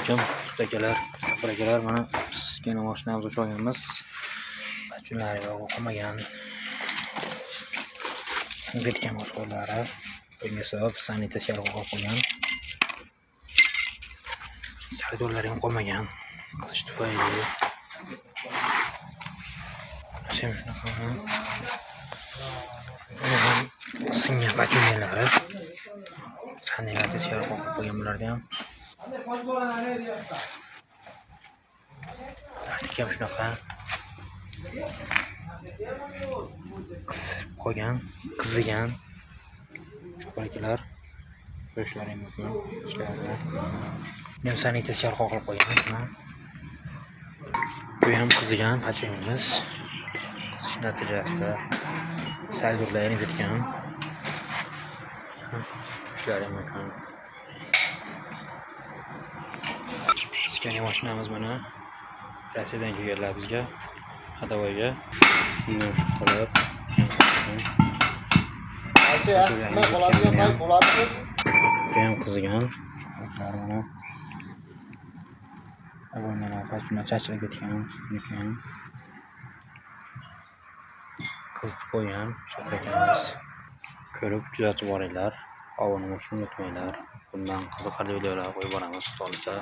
Alaykum, usta akalar, shopir akalar. Mana Scania mashinamizni o'chirganmiz. Pachunlari yo'q, qolmagan. Sinib ketgan qo'llari. Bunga sabab sani teskari qo'yib qo'ygan. Sardorlari ham qolmagan. Qizish tufayli. Ham shunaqa. Buni ham singan pachunlari. Sanilar teskari qo'yib qo'ygan bularda ham. Bularniki ham shunaqa. Qizib qolgan, qizigan. Shopir akalar ko'rishlari mumkin ishlarida. Bu ham sani teskari qoqilib qo'ygan. Mana. Bu ham qizigan pachunimiz. Qizish natijasida saldurlar yenib ketgan. Ko'rishlari mumkin. Scania mashinamiz mana Rossiyadan kelganlar bizga ходовойga. Bundan shu holat. Bu ham qizigan. Shu holatlar mana. Mana pachuna chachilib ketgan, buniki ham. Qizitib qo'ygan shopir akamiz. Ko'rib kuzatib boringlar. Obuna bo'lishni unutmanglar. Bundan qiziqarli videolar qo'yib boramiz, xudo xohlasa.